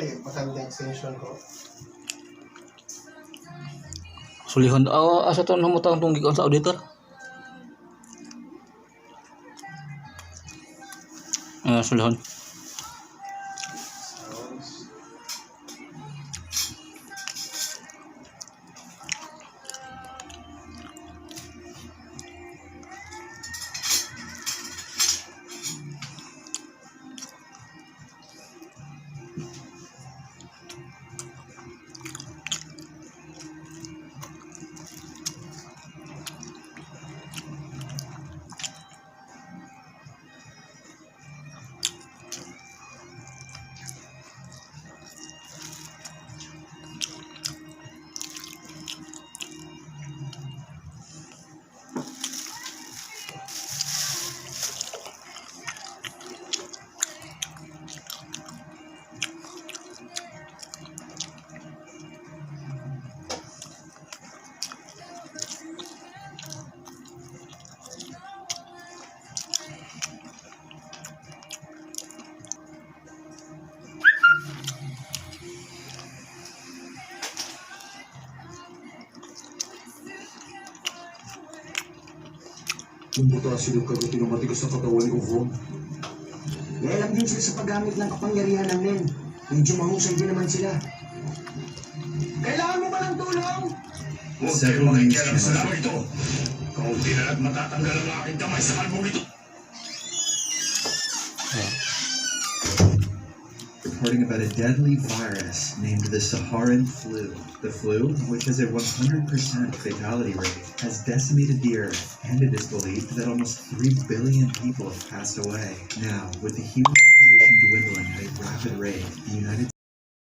Kay bakante extension ko. Sulihon. Oh, asa to namutang tong gikan sa auditor? Ah, sulihon. Sounds. Kung butasin ang kaguti ng matigas sa katawan ni Uvon, May alam din sila sa paggamit ng kapangyarihan ng men. Medyo mahusay din naman sila. Kailangan mo ba ng tulong? Huwag kayo Several news makikialam sa channels laban ito. Kaunti na at matatanggal ang aking kamay sa kalbong ito. Reporting about a deadly virus named the Saharan flu. The flu, which has a 100% fatality rate, has decimated the earth, and it is believed that almost 3 billion people have passed away. Now, with the human population dwindling at a rapid rate, the United